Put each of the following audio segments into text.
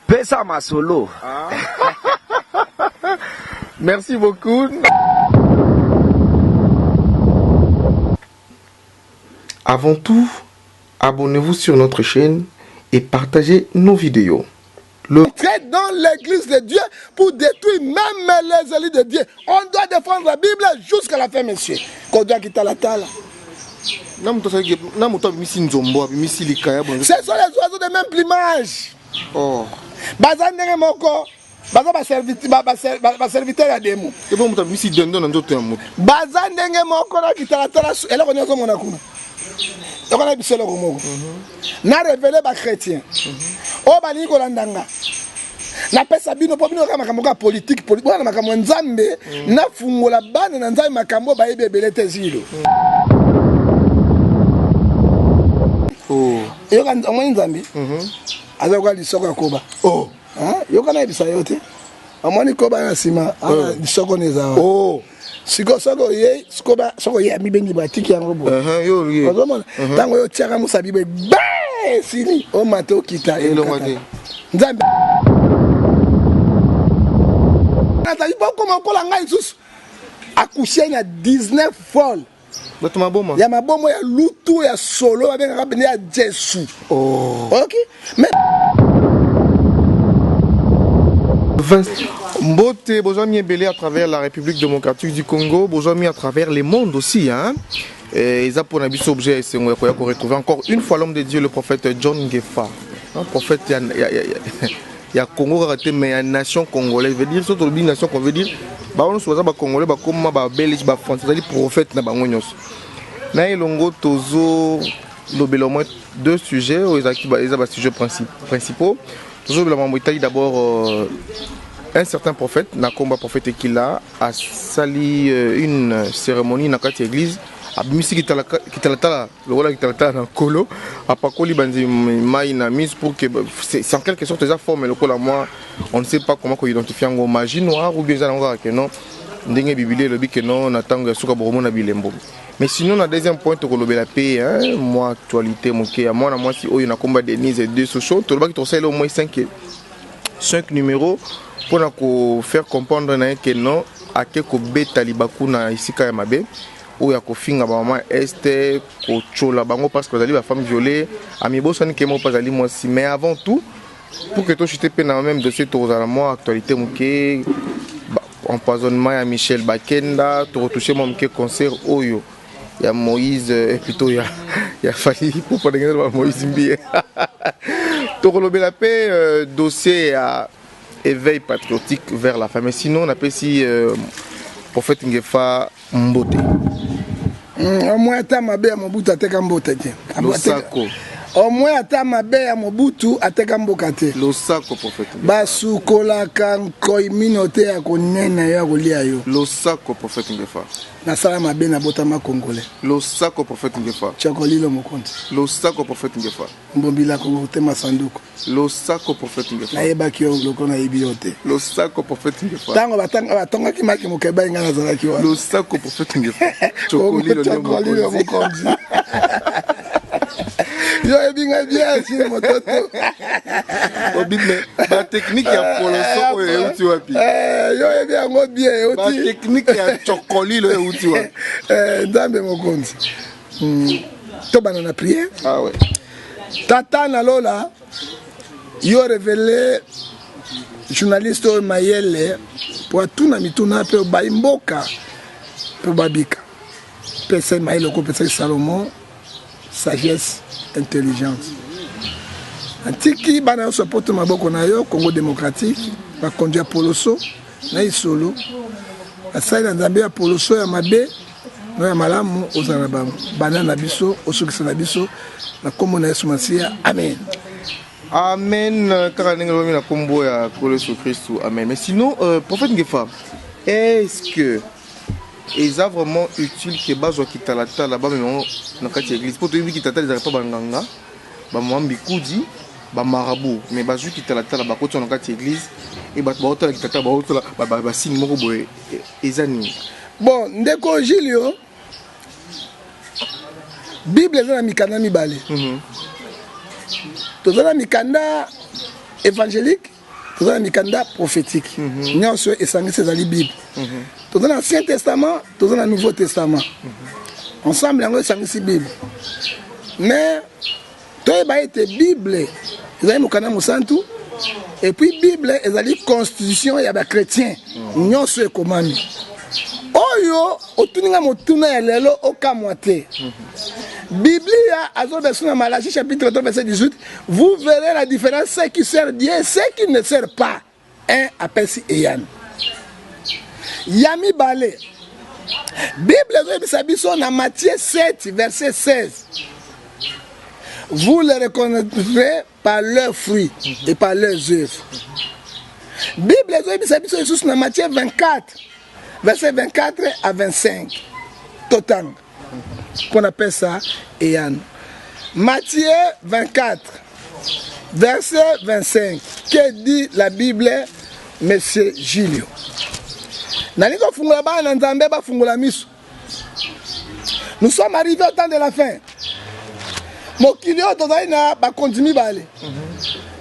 Pesa masolo. Ah. Merci beaucoup. Avant tout, abonnez-vous sur notre chaîne et partagez nos vidéos. Le... Entrer dans l'église de Dieu pour détruire même les élus de Dieu. On doit défendre la Bible jusqu'à la fin, monsieur. Kodia kitalatala. Na moto abimisi nzombo, abimisi likaya. Ce sont les oiseaux de même plumage. Oh. Baza ndenge moko, baza baserviteur ya demo. Ebo moto abimisi dendo na nzoto ya moto. Baza ndenge moko na kitalatala, eloko nyonso omona kuna. Eloko na biso eloko moko. Na révélé ba chrétien. Oyo balingi kolanda nga. Napesa bino mpo bino kaka makambo kaka politike, bona makambo ya Nzambe, nafungola bana na Nzambe makambo bayebi ebele te zilo. Yoka omoni Nzambe aza koka lisoko ya koba. Yoka nayebisa yo te. Omoni koba na nsima lisoko na eza wana. Sikoyo soki oyei, soki oyei amibengi batiki yango boye. Ozomona ntango oyo otiaka mosabi boye ba esili omata okita elongo te. Nzambe azali bokoma okola ngai lisusu akushe na 19 vol bato maboma ya mabomo ya lutu ya solo babengaka pene ya Jesu. Ok, mais Mbote, bozwami ebele à travers la République démocratique du Congo, bozwami à travers le monde aussi, hein. Et eza pour na biso objet esengo ya koya ko retrouver encore une fois l'homme de Dieu, le prophète John Ngefa. Hein, prophète ya, ya, ya, ya, ya Congo kaka te, mais ya nation congolaise. Veut dire soki tolobi nation congolaise, veut dire bango nyonso baza ba congolais, bakoma ba belge, ba français, ezali prophète na bango nyonso. Na elongo tozo lobela au moins deux sujets oyo ezalaki eza ba sujets principaux. Tozolobela mambo etali d'abord un certain prophète na komba prophète Ekila asali une cérémonie na kati ya église, abimisi kitalatala lokola kitalatala na nkolo, apakoli bandimi mai na mise pour que c'est en quelque sorte eza forme lokola moi on ne sait pas comment ko identifier yango, magie noire ou bien eza nango kaka ke non, ndenge Biblia elobi ke non, na ntango ya suka bokomona bilembo. Mais sinon na deuxième point tokolobela pe, hein, moi actualité moke ya mwana mwasi oyo na komba Denise de Soso. Tolobaki tokosalela au moins 5 numéros mpona ko faire comprendre na ye ke non, ake kobeta libaku na esika ya mabe oyo ya kofinga bamama este, kotyola bango parce que bazali bafemme violée, amibosani ke moko mpe azali mwasi. Mais avant tout, pour que tochute mpe na même dossier, tokozala mwa actualité moke, empoisonnement ya Michel Bakenda, tokotouche mwa moke concert oyo ya Moïse, plutôt ya Fally Ipupa, ndenge ba Moïse Mbiye. Tokolobela mpe dossier ya éveil patriotique vers la famille. Sinon napesi prophète Ngefa mbote. Au moins ata mabe ya Mobutu ateka mbote te. Losako. Au moins ata mabe ya Mobutu ateka mboka te. Losako prophète. Basukolaka nkoi mino te ya konena yo ya kolia yo. Losako prophète Ngefa. Nasala mabe na botama congolais. Losako prophète Ngefa. Chokolilo mokonzi. Losako prophète Ngefa. Mbombila kotema sanduku. Losako prophète Ngefa. Nayebaki yo loko nayebi yo te. Losako prophète Ngefa. Ntango batongaki maki mokeba ngai nazalaki wana. Losako prophète Ngefa. Chokolilo mokonzi. Yo oyebi ngai bien sili mototo. Obi mais ba technique ya poloso oyo euti wapi? Yo oyebi yango bien euti. Ba technique ya chokolilo euti wapi? Nzambe mokonzi. Tobanda na prière. Ah ouais. Tata na lola, yo révélé journaliste oyo mayele po atuna mituna mpe obayi mboka mpe babika. Pesa mayele okopesaki Salomon, sagesse, intelligence. Antiki bana nyonso poto maboko na yo, Congo démocratique, bakonzi ya poloso na isolo, basali na Nzambe ya poloso ya mabe no ya malamu, ozala na bango, bana na biso, osukisa na biso na kombo na Yesu Masiya, amen. Amen. Kaka ndenge lobi na kombo ya Nkolo Yesu Kristu, amen. Mais sinon prophète Ngefa, est-ce que eza vraiment utile ke bazwa kitalatala bamema yango na kati ya église? Mpo toyebi kitalatala ezalaka mpa banganga, bamama mbikudi, bamarabu, mais bazwi kitalatala bakoti na kati ya église e bato baotala kitalatala, baotala basigne moko boye, eza nini? Bon, ndeko Julio, Bible eza na mikanda mibale. Toza na mikanda Évangélique, toza na mikanda prophétique. Nyonso esangisi ezali Bible. Toza na Ancien Testament, toza na Nouveau Testament. Ensemble yango esangisi Bible. Mais toyeba ete Bible ezali mokanda mosantu, et puis Bible ezali constitution ya bachrétien. Nyonso ekomami oyo otuni nga motuna ya lelo, okamwa te. Biblia azoloba biso na Malachie chapitre 3 verset 18: vous verrez la différence, ceux qui sert Dieu et ceux qui ne sert pas. Un apesi eyano ya mibale. Bible ezoyebisa biso na Matthieu 7 verset 16: vous les reconnaîtrez par leurs fruits et par leurs œuvres. Bible ezoyebisa biso lisusu na Matthieu 24 verset 24 à 25. Totanga mpo na pesa eyano. Matthieu 24 verset 25, que dit la Bible, monsieur Julio? Nalingi kofungola bana na Nzambe, bafungola miso. Nous sommes arrivés au temps de la fin. Mokili oyo tozali na bakonzi mibale: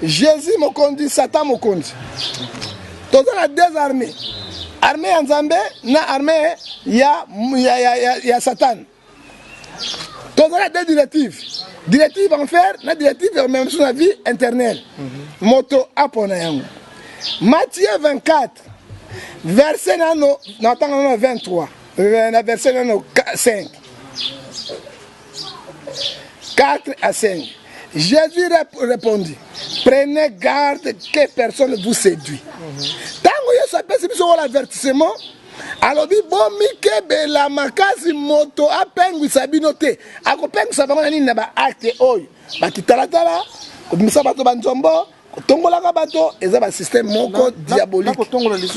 Jésus mokonzi, Satan mokonzi. Toza na deux armées: armée ya Nzambe na armée ya Satan. Toza na deux directives: directive enfer na directive ya komema biso na vie éternelle. Moto apona yango. Matthieu 24 verset nano na ntanga nano 23, na verset nano 5, 4 à 5. Jésus répondit: prenez garde que personne ne vous séduit. Ntango Yesu apesi biso kola avertissement, alobi: bomikebela makasi, moto apengwisa bino te. Akopengwisa bango na nini? Na baacte oyo bakitalatala, kobimisa bato banzombo, kotongolaka bato. Eza basystème moko diabolique.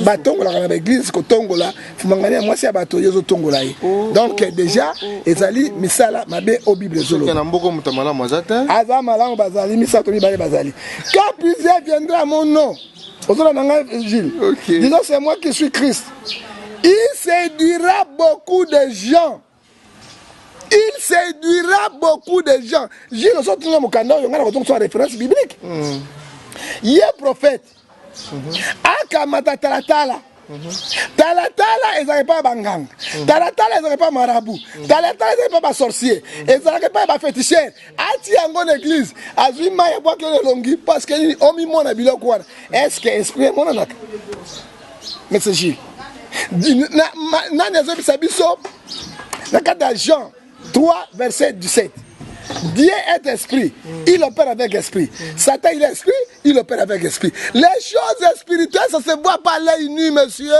Batongolaka na baeglise, kotongola fumangani ya mwasi ya bato, yo ozotongola ye. Donc déjà ezali misala mabe oyo Bible ezoloba. Na mboka moto malamu aza te. Aza malamu, bazali misato, mibale bazali. Quand plusieurs viendra à mon nom, ozolanda ngai, Gilles? Okay. Disons: c'est moi qui suis Christ, il séduira beaucoup de gens. Il séduira beaucoup de gens. Gilles, ozotunga mokanda oyo, ngai na kotonga so référence biblique. Ye prophète akamata talatala. Talatala ezalaka epai ya banganga, talatala ezalaka epai ya marabout, talatala ezalaka epai ya basorcier, ezalaka epai ya baféticheur. Ati yango na église, azwi mai, abwaki oyo elongi, parce que nini? Omimona biloko wana. Est ce que esprit emonanaka, monsieur Gilles? Nani azobisa biso na kati ya Jean 3 verset 17: Dieu est esprit, il opère avec esprit. Satan, il est esprit, il opère avec esprit. Les choses spirituelles, ça se voit pas l'œil nu, monsieur.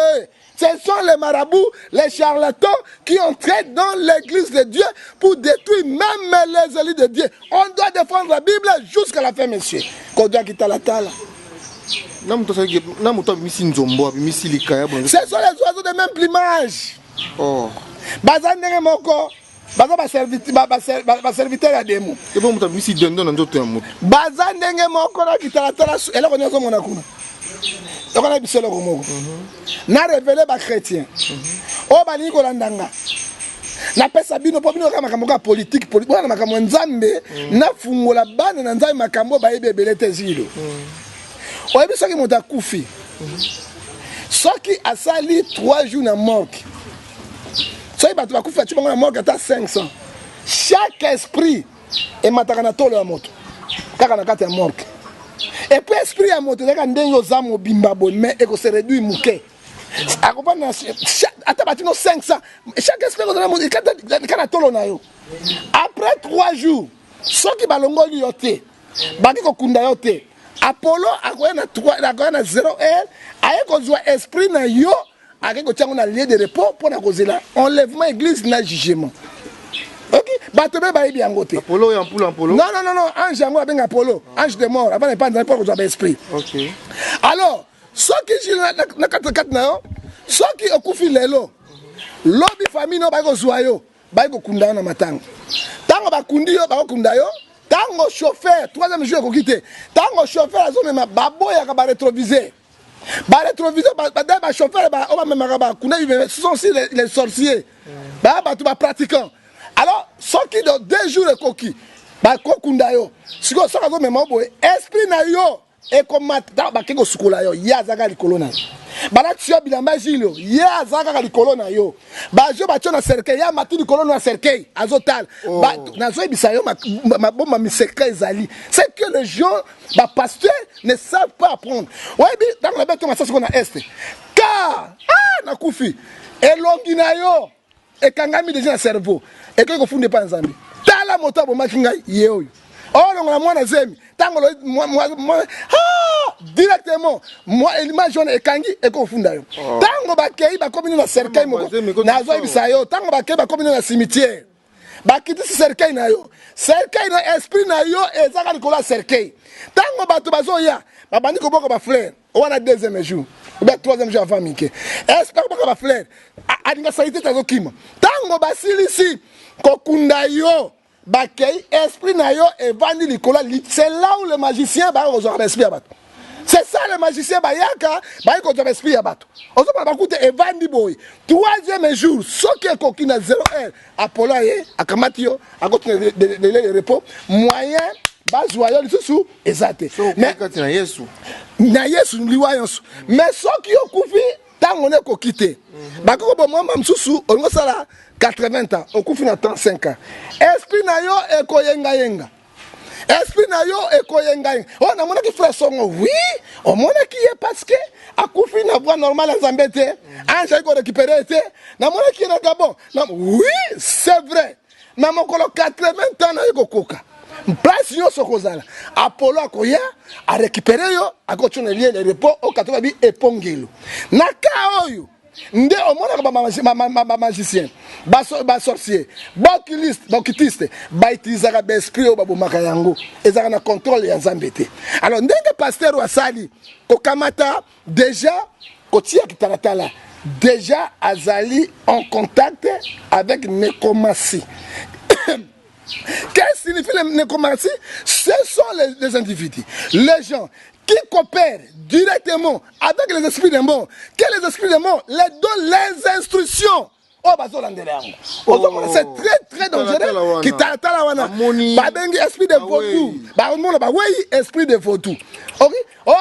Ce sont les marabouts, les charlatans qui entraient dans l'église de Dieu pour détruire même les élus de Dieu. On doit défendre la Bible jusqu'à la fin, monsieur. Kodia kitalatala. Na moto asalaki, na moto abimisi nzombo, abimisi likaya. Ce sont les oiseaux de même plumage. Oh. Baza ndenge moko, baza baserviteur ya demo. Ebo moto abimisi dendo na nzoto ya moto. Baza ndenge moko na kitalatala. Eloko nyonso ozomona kuna, yokana biso eloko moko na révéler bachrétien oyo balingi kolanda nga. Napesa bino mpo bino kaka makambo kaka politike wana, makambo ya Nzambe. Nafungola bana na Nzambe makambo oyo bayebi ebele te. Zilo oyebi, soki moto akufi, soki asali 3 jours na morgue, soki bato bakufi, batie bango na morgue ata 500, chaque esprit emataka na tolo ya moto kaka na kati ya morgue. Et puis esprit ya moto ezalaka ndenge oza mobimba boye, mais ekose réduire moke. Akopanda ata batino 500, chaque esprit ekozala kaka na tolo na yo. Après 3 jours, soki balongoli yo te, baki kokunda yo te, Apollo akoya na 3, akoya na 0 heure, aye kozwa esprit na yo, ake kotia yango na lieu de repos mpo na kozela enlèvement église na jugement. Ok, bato mpe bayebi yango te. Apollo oyo ampula Apollo? Non, non, non, non, ange yango abenga Apollo, ange de mort, avant epa Nzambe mpo kozwa baesprit. Alors soki na kati kati na yo, soki okufi lelo, lobi famille no bayi kozwa yo, bayi kokunda yo na matanga. Ntango bakundi yo, bakokunda yo, ntango chauffeur, troisième jour ekoki te, ntango chauffeur azomema, baboyaka barétroviseur. Barétroviseur, bada bachauffeur oyo bamemaka bakunda, ce sont aussi les sorciers, baya bato bapratiquant. Alors soki do 2 jours ekoki, bakokunda yo sikoyo, soki azomema yo boye, esprit na yo Ekomata ntango bakei kosukola yo, ye aza kaka likolo na yo. Balatisi yo bilamba jilio, ye aza kaka likolo na yo. Bazwi batio na cercueil, ye amati likolo na cercueil, azotala. Oh. Nazoyebisa yo mabomba secret ezali. C'est que les gens, ba pasteurs ne savent pas apprendre. Oyebi ntango nabeti masasi ko na est. Car ah nakufi. Elongi na yo ekangami deja na cerveau ekoki kofunda epai ya nzambe tala moto abomaki ngai ye oyo olongola mwana zemi ntango directement mwa image wana ekangi ekoki kofunda yo ntango oh. bakei bakomi na cercueil moko nazoyebisa yo ntango bakei bakomi na cimetière bakitisi cercueil na yo cercueil na esprit na yo ezaka likolo ya cercueil ntango bato bazoya babandi koboka bafleur wana deuxième jour ou bien troisième jour avant mike espère baka ba fleur alinga salite te azokima ntango basilisi kokunda yo bakei esprit na yo evandi likolo c'est là où le magicien baya kozwaka baesprit ya bato c'est ça le magicien bayaka bayi kozwa baesprit ya bato ozomona bakute evandi boye troisième jour soki ekoki na 0 heure apollo aye akamati yo akoti na délai de repos moyen bazwa yo lisusu eza te kati na yesu na yesu liwa nyonso mais soki okufi ntango na ekoki te mhm. bakoki kobomama mosusu olingi osala 80 ans okufi na 35 ans esprit na yo ekoyengayenga esprit na yo ekoyengayenga oyo oh, namonaki frère songo wi omonaki ye parce que akufi na voie normale ya nzambe te mhm. ange ayaki korécupere ye te namonaki ye na gabon oui c'est vrai na mokolo 80 ans naye kokoka place nyonso okozala apollo akoya arekipere yo akotya na lie le repos okato babi epongelo na ka oyo nde omonaka bamagicien basorcier baokitiste bautilisaka baesprit oyo babomaka yango ezalaka na contrôle ya nzambe te alors ndenge paster oyo asali kokamata Dejà kotia kitalatala dejà azali en contact avec nécromancie. Qu'est-ce que signifie la nécromancie Ce sont les, les individus, les gens qui coopèrent directement avec les esprits des morts. Que les esprits des morts les donnent les instructions oyo bazolandela yango ozomona c'est très très dangereux kitalatala wana babengi esprit de vaudou bamona bawei esprit de vaudou ok oh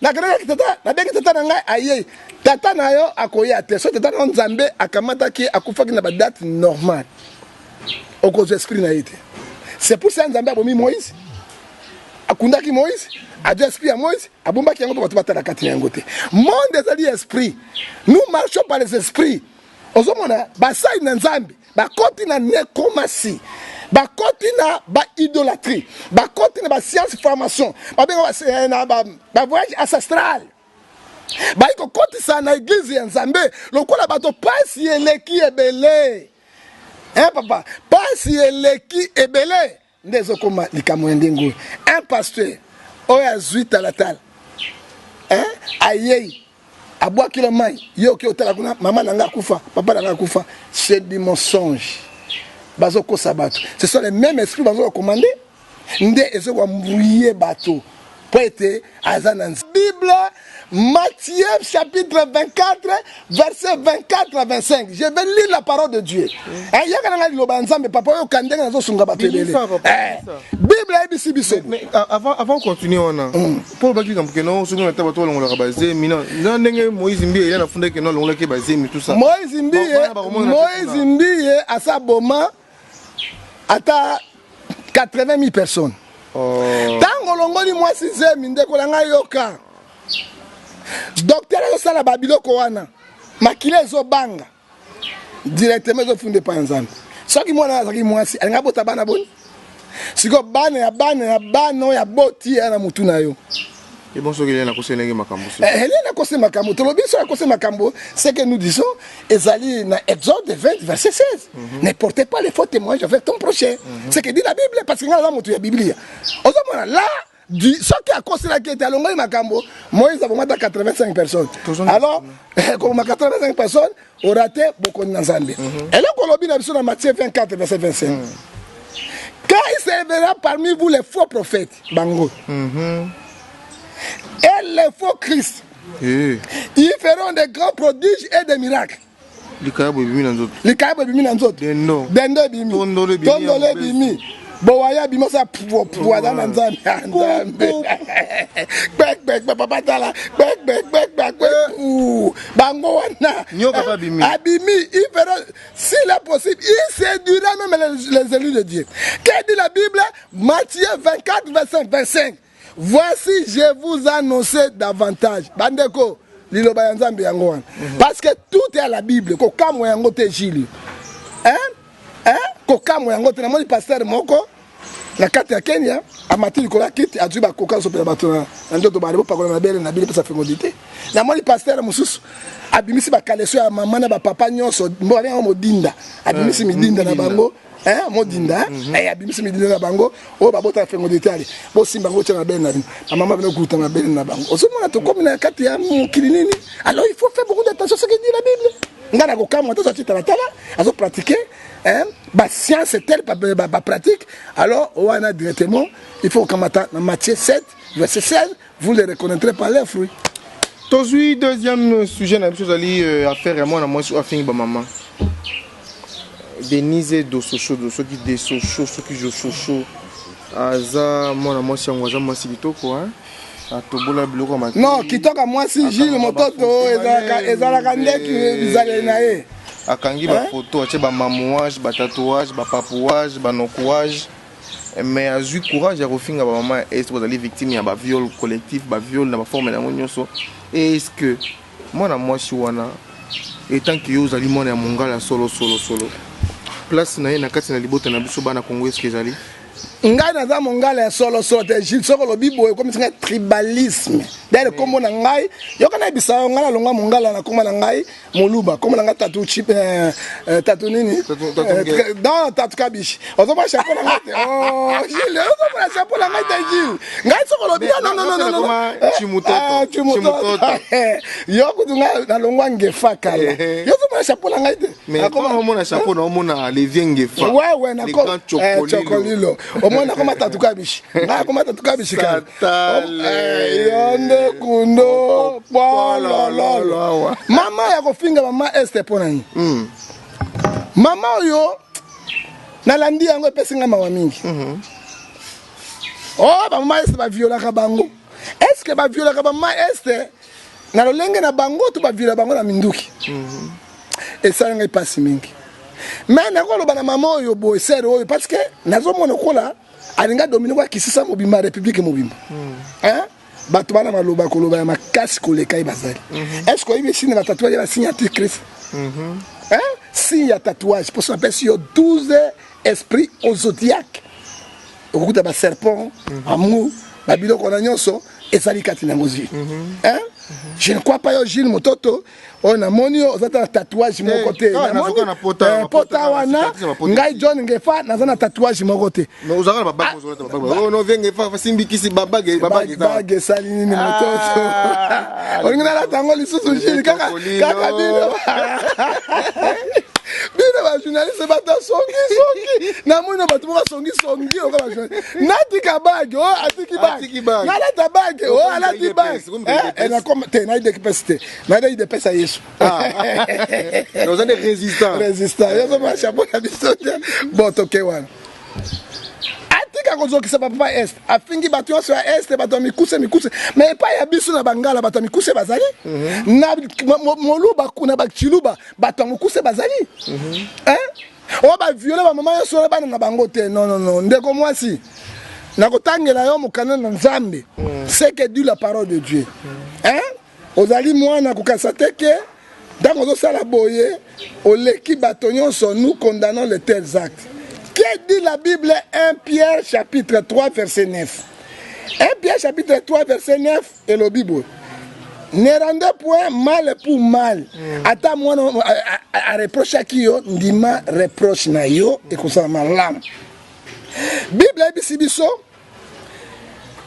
nakendaki tata nabengi tata na ngai ayei tata na yo akoya te soki tata na yo nzambe akamataki akufaki na badate normale okozwa esprit na ye te c'est pour ça nzambe abomi moïse akundaki moïse azwa esprit ya moïse abombaki yango mpo bato batala kati na yango te monde ezali esprit nous marchons par les esprits ozomona basali na nzambe bakoti na necromancie bakoti na baidolâtrie bakoti na bascience formation babenga eh, na bavoyage ancestral bayi kokotisa na eglize ya nzambe lokola bato mpasi eleki ebele eh, papa mpasi eleki ebele nde ezokoma likambo ya ndenge oyo un pasteur oyo azwi talatala eh, ayei abwaki la mai ye oke otala kuna mama na ngai akufa papa na ngai akufa c'est du mensonge bazokosa bato ce sont les mêmes esprits bazokokomande nde ezokoambrouye bato mpo ete aza na bible Matthieu chapitre 24 verset 24 à 25 je vais lire la parole de Dieu mm. eh, yaka na ngai liloba ya nzambe papa oyoka ndenge nazosunga bato ebele eh, bible ayebisi biso mais, avant, avant continuer wana mm. mpo olobaki likambo keno soki na ta bato balongolaka bazemi na ndenge moïse mbiye ye nafundaki keno alongolaki bazemi tout ça moïse mbiye moïse mbiye asa boma ata 80 000 personnes ntango oh. olongoli mwasi zemi ndeko na ngai yoka docteur azosala babiloko wana makila ezobanga directement ezofunda epai ya nzambe soki mwana azalaki mwasi alingi abota bana boni sikoyo bana ya bana ya bana oyo aboti ya na motu na yo ebon soki Hélène akosi ndenge makambo eh, Hélène akosi makambo tolobi soki akosi makambo ce que nous disons ezali na Exode 20 verset 16 mm -hmm. ne portez pas les faux témoignages avec ton prochain mm -hmm. ce que dit la Bible parce que ngai naza moto ya Biblia ozomona là soki akoselaki ete alongoli makambo moïse abomata 85 personnes alors koboma 85 personnes orate bokonzi na nzambe mhm. eloko olobi na biso na matthieu 24 verset 25 mm. quand il se parmi vous les faux prophètes bango mm -hmm. et les faux christ eh. ils feront des grands prodiges et des miracles likayabo ebimi na nzoto likayabo ebimi na nzoto dendo dendo ebimi tondolo ebimi Bowaya abimi osala pupu, aza na Nzambe ya Nzambe. Kpekpekpe papa tala kpekpekpekpe bango wana. Nyoka pe abimi. Abimi, il fera s'il est possible, il séduira même les élus de Dieu. Que dit la Bible? Matthieu 24 25 25. Voici je vous annonce davantage. Bandeko, liloba ya Nzambe yango wana. Parce que tout est à la Bible. Kokamwa yango te Gilles. Hein? Hein? Kokamwa yango te. Namoni pasteur moko na kati ya Kenya amati likolo ya kiti azwi bakoka azopela bato na nzoto bale bopakola mabele na bino epesa fécondité. Namoni pasteur mosusu abimisi bakaleso ya mama na bapapa nyonso, mbo babenga modinda, abimisi midinda na bango. Hein, modinda, eh, abimisi midinda na bango oyo babota fécondité, ale bosimba yango tia mabele na bino, bamama bino kuta mabele na bango. Ozomona tokomi na kati ya mokili nini? Alors il faut faire beaucoup d'attention ce que dit la Bible. Nga na kokamwa te, azwa talatala azopratique, hein, bascience telle bapratique. Alors wana directement il faut kokamata na Matthieu 7 verset 16: vous les reconnaîtrez par leurs fruits. Tozwi deuxième sujet na biso, ezali affaire ya mwana mwasi oyo afingi bamama, Denise Dososho, soki Desosho, soki Jososho. Aza mwana mwasi yango, aza mwasi kitoko, hein? Atobola biloko ya matoi. Non, kitoko mwasi Gilles Mototo ezalaka ndeki bizaleli na ye. Akangi bafoto, atie bamamouage, batatouage, bapapouage, banokouage, mais azwi courage ya kofinga bamama ya Est bazali victime ya baviol collectif, baviol na baforme yango nyonso. Est ce que mwana mwasi wana, etant que yo ozali mwana ya mongala solo solo solo, place na ye na kati na libota na biso bana Kongo, eske ezali? Ngai naza mongala ya solosolo te, Gilles. Soki olobi boye, ekomisi ngai tribalisme. Dale nkombo na ngai, yoka nayebisa yo, ngai nalongwa mongala na kombo na ngai moluba. Kombo na ngai Tatu Chip, Tatu nini? Non, Tatu Kabishi. Ozomona chapeau na ngai te? Oh Gilles, ozomona chapeau na ngai te, Gilles? Ngai soki olobi non, non, non, non. Chimutoto. Yo kutu ngai nalongwa Ngefa kala. Yo ozomona chapeau na ngai te? Mais omona chapeau na omona le vieux Ngefa. Ouais, na Chokolilo. Omona nakoma Tatu Kabishi, ngai nakoma Tatu Kabishi kala. Yo nde kundo polololo. Mama ya kofinga mama Este mpo na nini? Mama oyo nalandi yango, epesi ngai mawa mingi. O bamama Este baviolaka bango. Est ce que baviolaka bamama Este na lolenge na bango to baviola bango na minduki? Esala ngai mpasi mingi. Mais nakoloba na mama oyo boye, sœur oyo, parce que nazomona okola alinga dominer akisisa mobimba, république mobimba. Hein? Bato bana maloba koloba ya makasi koleka ye bazali. Est ce que oyebi signe na tatouage, ya signe antichrist, hein? Signe ya tatouage, mposo napesi yo 12 esprit au zodiaque, okokuta baserpent, amour, babiloko wana nyonso ezali kati na yango zwi, hein? Je ne crois pas yo, Gilles Mototo oyo namoni yo oza ta na tatouage moko te. Pota wana, ngai John Ngefa naza na tatouage moko te. Bague esali nini, mototo? Olingi nalata yango lisusu, Gilles? Kaka bino, bino bajournaliste, bato asongisongi. Namoni na bato moko asongisongi oka bajournaliste. Natika bague oyo, atiki bague, nalata bague oyo, alati bague te. Naideki pesi te, naida idepesa Yesu. Oza nde résistant. Résistant. Yozomona chapeau na biso te. Bon, toke wana. Atika kozokisa bapapa Este. Afingi bato nyonso ya Este, bato ya mikuse mikuse. Mais epai ya biso na bangala, bato ya mikuse bazali na moluba, kuna bachiluba, bato ya mokuse bazali oyo baviole bamama nyonso wana, bana na bango te. Non, non, non, ndeko mwasi, nakotangela yo mokanda na Nzambe, ce que dit la parole de Dieu, hein? Ozali mwana, kokasa te ke ntango ozosala boye oleki bato nyonso. Nous condamnons les tels actes. Que dit la Bible? 1 Pierre chapitre 3 verset 9. 1 Pierre chapitre 3 verset 9 elobi boye: ne rendez point mal pour mal. Ata mwana areprochaki yo, ndima reproche na yo, ekozala malamu. Bible ayebisi biso: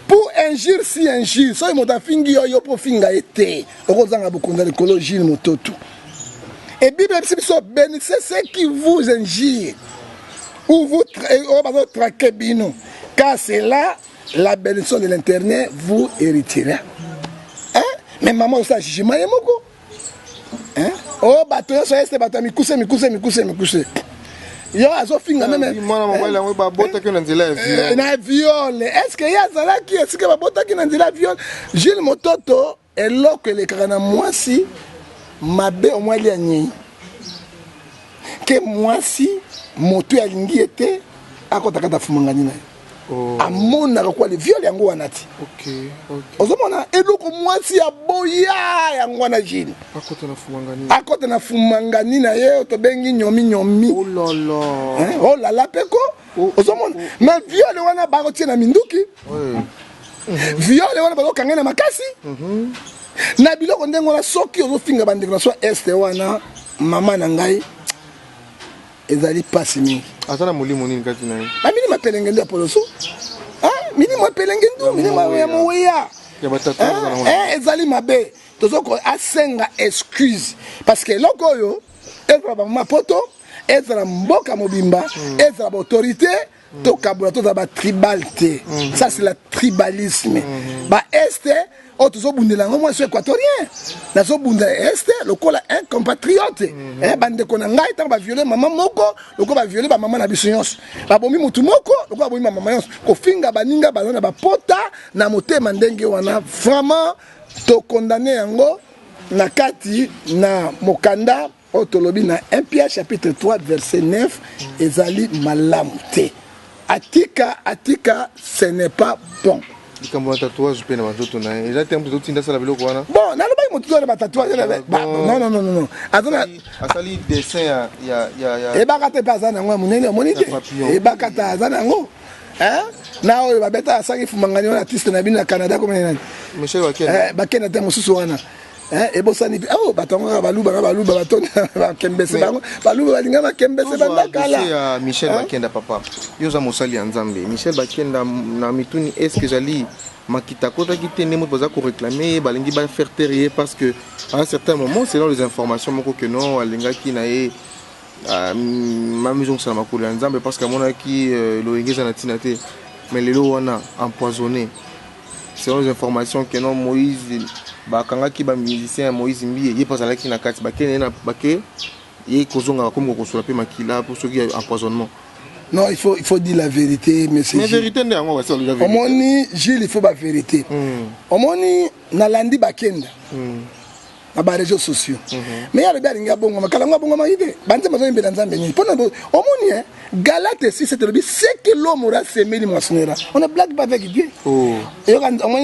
pour injure si injure. Soki moto afingi yo, yo mpo finga ye te, okozanga bokonzi ya likolo, Gilles Mototo. Et Bible ayebisi biso: bénissez ceux qui vous injurent ou vous oyo bazotraquer bino, car c'est là la bénédiction de l'Éternel vous héritera, hein? Mais mama osala jugement ye moko, hein? Oyo bato nyonso Este, bato ya mikuse mikuse mikuse mikuse. Yo azofinga même mwana mobali yango babotaki na nzela ya viol. Na viol, est ce que ye azalaki esika babotaki na nzela ya viol? Gilles Mototo, eloko elekaka na mwasi mabe, omwali ya nyei ke mwasi moto alingi ye te, akota kata fumangani na ye. Amonaka kwa le viol yango wana ti. Ozomona eloko mwasi ya boya yango wana, Gilles. Akota na fumangani. Akota na fumangani na ye oyo tobengi nyomi nyomi. Oh là là. Hein? Oh lala peko. Oh, ozomona, mais viol wana bakotie na minduki. Viol wana bazokanga na makasi na biloko ndenge wana. Soki ozofinga bandeko na so este wana, mama na ngai, ezali mpasi mingi. Aza na molimo nini kati na ye? Bamilimo epelenge ndu ya poloso. Ah, milimo epelenge ndu, milimo ya moweya. Ya batata. Ezali mabe. Tozoko asenga excuse parce que eloko oyo ezala bamama poto, ezala mboka mobimba, ezala baautorité, tokabola, tozala batribal te. Ça, c'est la tribalisme. Baeste oyo tozobundela yango, mwasi équatorien, nazobundela este lokola un compatriote. Bandeko na ngai, ntango baviole mama moko, lokola baviole bamama na biso nyonso, babomi motu moko lokola babomi bamama nyonso. Kofinga baninga baza na bapota na motema ndenge wana, vraiment tokondane yango na kati na mokanda oyo tolobi na 1 Pierre chapitre 3 verset 9. Ezali malamu te. Atika, atika, ce n'est pas bon. Likambo ya tatouage mpe na banzoto na ye, eza te moto totinda asala biloko wana? Bon, nalobaki motu to na batatouage. Non, non, non, non, aza na Asali dessin ya Ebaka te mpe aza na yango ya monene, omoni te? Ebaka te, aza na yango na oyo babeta, asaki fumangani wana, artiste na bino na Canada, komene nani? Michel Wakenda. Bakenda te, mosusu wana ebosani. Oh, bato yango kaka baluba na baluba, batonda bakembese bango, baluba balinga bakembese banda kala. Ya Michel Bakenda, papa, yo oza mosali ya Nzambe. Michel Bakenda, na mituni, est ce que ezali makita akotaki te nde moto baza koréclame ye, balingi bafaire taire ye? Parce que à un certain moment, selon les informations moko que non, alingaki na ye mamizongisela makolo ya Nzambe parce que amonaki loyenge eza na ntina te. Mais lelo wana empoisonné, selon les informations que non, Moïse, bakangaki bamusicien ya Moïse Mbiye, ye mpe azalaki na kati, bakende na bake ye kozonga, bakomi kokosola mpe makila mpo soki empoisonnement. Non, il faut dire la vérité, monsieur. Mais vérité nde yango, basi balobi vérité. Omoni, Gilles, il faut ba vérité. Omoni, nalandi bakenda na baréseaux sociaux, mais alobi alingi abongama kala ngo, abongamaki te. Banzembe azoyembela Nzambe nini mpona omoni Galate 6 elobi: ce que l'homme aura semé, il moissonnera. On ne blague pas avec Dieu. Oh. Eyoka, omoni.